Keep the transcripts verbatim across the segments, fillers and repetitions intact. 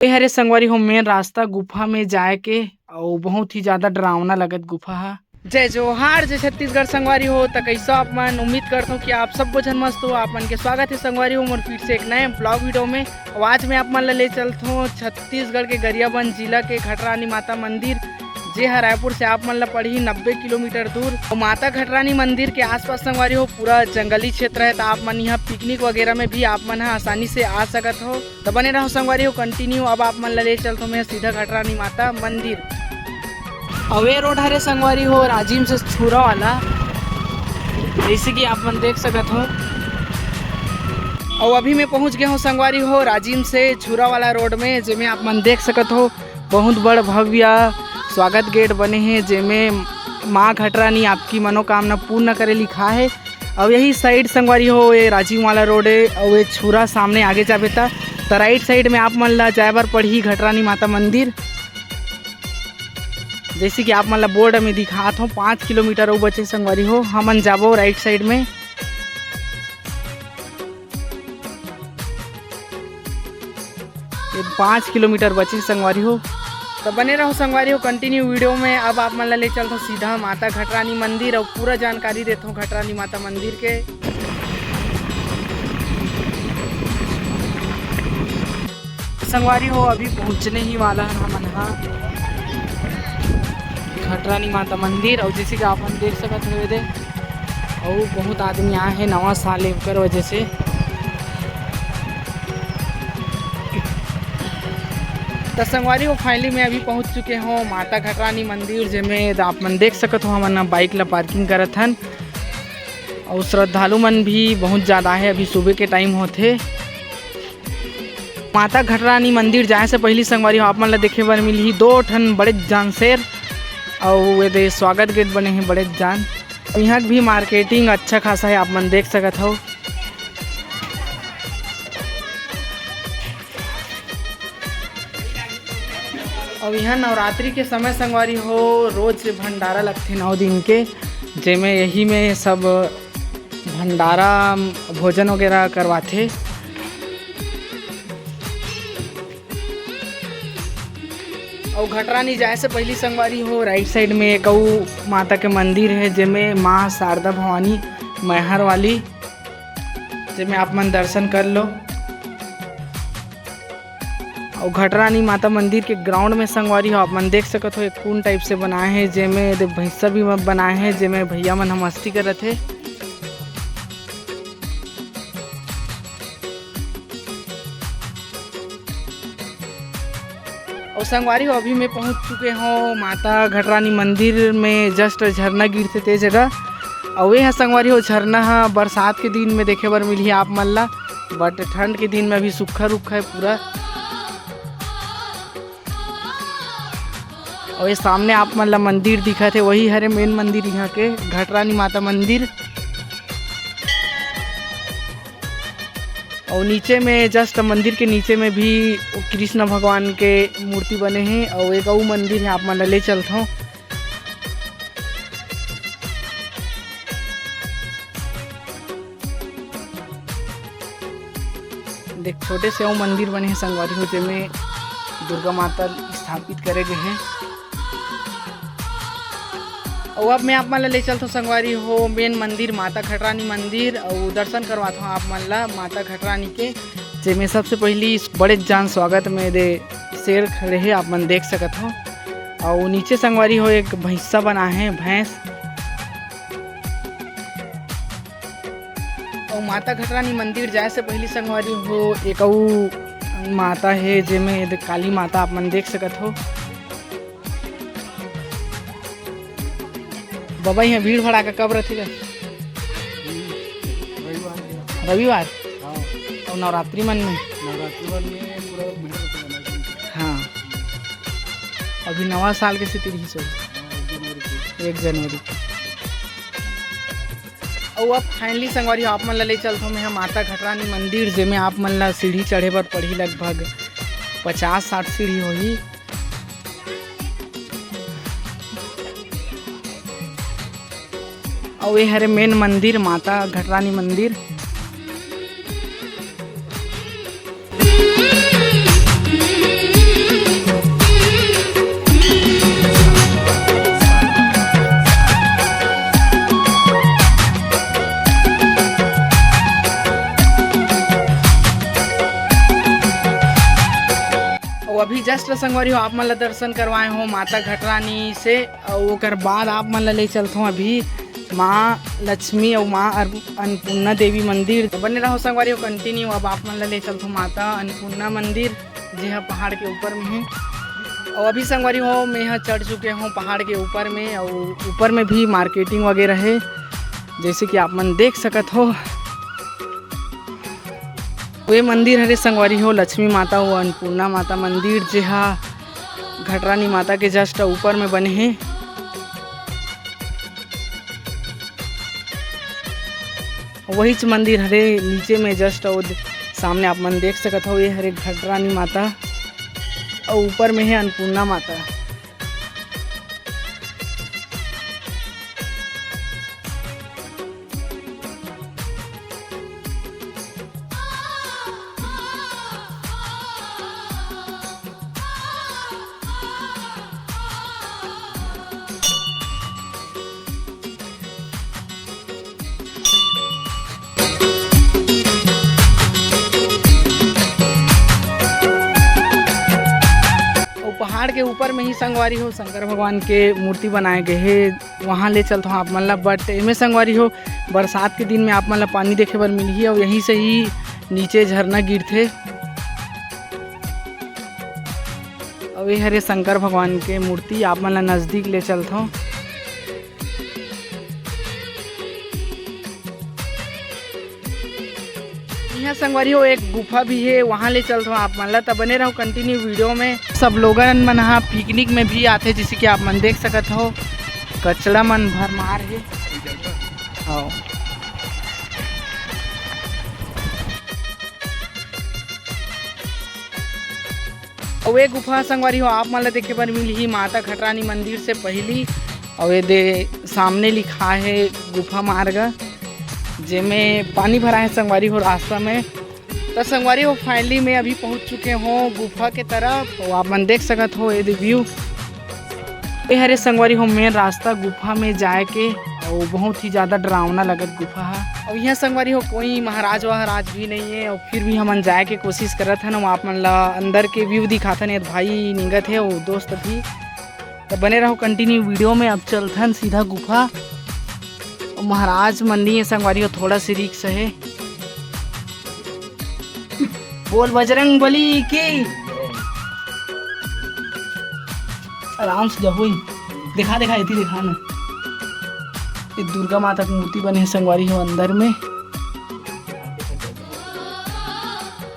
ये हरे संगवारी हो मेन रास्ता गुफा में जाए के, अउ बहुत ही ज्यादा डरावना लगत गुफा हा। जय जोहार, जय छत्तीसगढ़ संगवारी हो। त कैसो आप मन? उम्मीद करथों कि आप सब झन मस्त हो। आप मन के स्वागत है संगवारी हो मोर फिर से एक नए ब्लॉग वीडियो में। अउ आज मैं आप मन ला ले चलथों छत्तीसगढ़ के गरियाबंद जिला के घटरानी माता मंदिर, जे ह रायपुर से आप मन ला पड़ही नब्बे किलोमीटर दूर। अउ माता घटरानी मंदिर के आसपास संगवारी हो पूरा जंगली क्षेत्र है, त आप मन यहाँ पिकनिक वगैरह में भी आप मन ह आसानी से आ सकत हो। त बने रहो संगवारी हो कंटिन्यू। अब आप मन ला ले चलथों मैं सीधा घटरानी माता मंदिर। अउ ये रोड हरे संगवारी हो राजिम से छुरा वाला, जैसे कि आप मन देख सकत हो। अउ अभी मैं पहुंच गया हूँ संगवारी हो राजिम से छुरा वाला रोड में, जेमे आप मन देख सकत हो बहुत बड़ भव्य स्वागत गेट बने हे, जेमे माँ घटरानी आपकी मनोकामना पूर्ण करे लिखा है। अउ यही साइड संगवारी हो ये राजिम वाला रोड है, अउ ये छुरा सामने आगे जाबे त, त राइट साइड में आप मन ला जाए बर पड़ही घटरानी माता मंदिर। जैसे कि आप मन ला बोर्ड में दिखात हो, पाँच किलोमीटर अउ बचे संगवारी हो, हमन जाबो राइट साइड में। ये पाँच किलोमीटर बचे संगवारी हो, त बने रहो संगवारी हो कंटिन्यू वीडियो में। अब आप मन ला ले चलथों सीधा माता घटरानी मंदिर अउ पूरा जानकारी देथों घटरानी माता मंदिर के। संगवारी हो अभी पहुँचने ही वाला हन हमन हा घटरानी माता मंदिर। अउ जैसे कि आप मन देख सकत हो दे, अउ बहुत आदमी आए हे नवा साल ए, ओकर वजह से। त संगवारी हो फाइनली मैं अभी पहुंच चुके हों माता घटरानी मंदिर, जेमे आप मन देख सकत हो हमन बाइक ला पार्किंग करत हन। अउ श्रद्धालु मन भी बहुत ज्यादा है, अभी सुबह के टाइम होथे। माता घटरानी मंदिर जाए से पहली संगवारी हो आप मन ला देखे बर मिलही दो ठन बड़े जान शेर, अउ एदे स्वागत गेट बने हे बड़े जान। यहाँ भी मार्केटिंग अच्छा खासा है, आप मन देख सकत हो। अउ यहाँ नवरात्रि के समय संगवारी हो रोज भंडारा लगथे नौ दिन के, जेमे यही में सब भंडारा भोजन वगैरह करवाथे। अउ घटरानी जाए से पहली संगवारी हो राइट साइड में एक अउ माता के मंदिर है, जेमे माँ शारदा भवानी मैहर वाली, जेमे आप मन दर्शन कर लो। अउ घटरानी माता मंदिर के ग्राउंड में संगवारी हो आप मन देख सकत हो, एक कुंड टाइप से बनाए हे, जेमे दे भैंसा भी बनाए हे, जेमे भैया मन ह मस्ती करत हे। अउ संगवारी हो अभी मैं पहुंच चुके हों माता घटरानी मंदिर में, जस्ट झरना गिरथे ते जगह। अउ ये ह संगवारी हो झरना ह बरसात के दिन में देखे बर मिलही आप मन ला, बट ठंड के दिन में अभी सूखा रूखा है पूरा। अउ ये सामने आप मन ला मंदिर दिखत हे, वही हरे मेन मंदिर यहाँ के घटरानी माता मंदिर। अउ नीचे में जस्ट मंदिर के नीचे में भी कृष्ण भगवान के मूर्ति बने हे, अउ एक अउ मंदिर हे, आप मन ला ले चलथों। देख, छोटे से अउ मंदिर बने हे संगवारी हो, जेमे दुर्गा माता स्थापित करे गए हे। अउ अब मैं आप मन ला ले चलथों संगवारी हो मेन मंदिर, माता घटरानी मंदिर, अउ दर्शन करवाथों आप मन ला माता घटरानी के, जेमे सबसे पहली बड़े जान स्वागत में दे शेर खड़े हे, आप मन देख सकत हो। अउ नीचे संगवारी हो एक भैंसा बना हे, भैंस। अउ माता घटरानी मंदिर जाए से पहली संगवारी हो एक अउ माता हे, जेमे दे काली माता आप मन देख सकत हो। बाबा, यहाँ भीड़ भड़ाका कब रथे गा? रविवार। हाँ। अउ नवरात्रि मन में? नवरात्रि मन में पूरा भीड़ रहथे। हाँ। अभी नवा साल के सेती रहिस होही। हाँ, एक जनवरी के। एक जनवरी के। अउ अब finally संगवारी हो, आप मन ला ले चलथों मैं ह माता घटरानी मंदिर, जेमे आप मन ला सीढ़ी चढ़े बर पड़ही, लगभग पचास साठ सीढ़ी होही। अउ ये हरे main मंदिर, माता घटरानी मंदिर। तो अभी just संगवारी हो, आप मन ला दर्शन करवाए हो माता घटरानी से, अउ ओकर बाद आप मन ला ले चलथों अभी माँ लक्ष्मी अउ माँ अर-, अन्नपूर्णा देवी मंदिर। बने रहो संगवारी हो, continue। अब आप मन ला ले चलथों माता अन्नपूर्णा मंदिर, जे ह पहाड़ के ऊपर में हे। अउ अभी संगवारी हो, मैं ह चढ़ चुके हों पहाड़ के ऊपर में, अउ ऊपर में भी marketing वगैरह हे, जैसे कि आप मन देख सकत हो। ये मंदिर हरे संगवारी हो, लक्ष्मी माता अउ अन्नपूर्णा माता मंदिर, जे हा घटरानी माता के just ऊपर में बने हे। वहीच मंदिर हरे नीचे में just, अउ सामने आप मन देख सकत हो, ये हरे घटरानी माता अउ ऊपर में हे अन्नपूर्णा माता। अउ पहाड़ के ऊपर में ही संगवारी हो, शंकर भगवान के मूर्ति बनाए गए हे, वहाँ ले चलथों आप मन ला। But एमे संगवारी हो, बरसात के दिन में आप मन ला पानी देखे बर मिलही, अउ यहीं से ही नीचे झरना गिरथे। अउ ये हरे शंकर भगवान के मूर्ति, आप मन ला नजदीक ले चलथों। इहाँ संगवारी हो, एक गुफा भी हे, वहाँ ले चलथों आप मन ला, त बने रहो continue video में। सब लोगन मन हा picnic में भी आथे, जैसे कि आप मन देख सकत हो, कचड़ा मन भरमार हे। हाँ। अउ ये गुफा संगवारी हो, आप मन ला देखे बर मिलही माता घटरानी मंदिर से पहिली। अउ ये दे सामने लिखा हे गुफा मार्ग, जेमे पानी भरा हे संगवारी हो रास्ता में। त संगवारी हो, finally मैं अभी पहुँच चुके हों गुफा के तरफ। अउ आप मन देख सकत हो ये दे view। ये हरे संगवारी हो main रास्ता गुफा में जाए के, अउ बहुत ही ज्यादा डरावना लगत गुफा हा। अउ इहाँ संगवारी हो कोई महाराज वहाराज भी नहीं है, अउ फिर भी हमन जाए के कोशिश करत हन, अउ आप मन ला अंदर के view दिखाथन। ये भाई निंगत हे, अउ दोस्त भी। त बने रहो continue video में। अब चलथन सीधा गुफा। अउ महाराज मन नहीं है संगवारी हो, थोड़ा सी risk है। बोल बजरंग बली की। आराम से जाओ, दिखा, दिखा, इतनी दिखा ना। ये दुर्गा माता की मूर्ति बने है संगवारी हो अंदर में,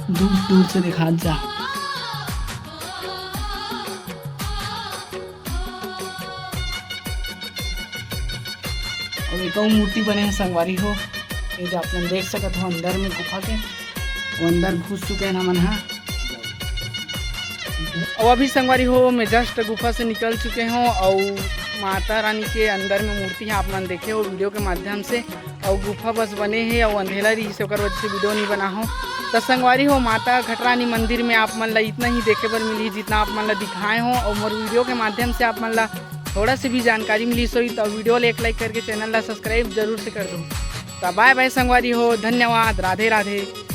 दूर दूर से दिखा जा। अउ एक अउ मूर्ति बने हे संगवारी हो, ये जो आप मन देख सकत हो अंदर में गुफा के, वो अंदर घुस चुके हैं हमन हा। अउ अभी संगवारी हो, मैं just गुफा से निकल चुके हों अउ माता रानी के अंदर में मूर्ति है, आप मन देखे हो video के माध्यम से। अउ गुफा बस बने हे अउ अंधेला रहिस हे, ओकर वजह से video नहीं बना हो। त संगवारी हो, माता घटरानी मंदिर में आप मन ला इतना ही देखे बर मिली, जितना आप मन ला दिखाए हो। अउ मोर video के माध्यम से आप मन ला थोड़ा से भी जानकारी मिली सोई, तो video ला एक like करके channel ला subscribe जरूर से कर दो। त bye bye संगवारी हो, धन्यवाद, राधे राधे।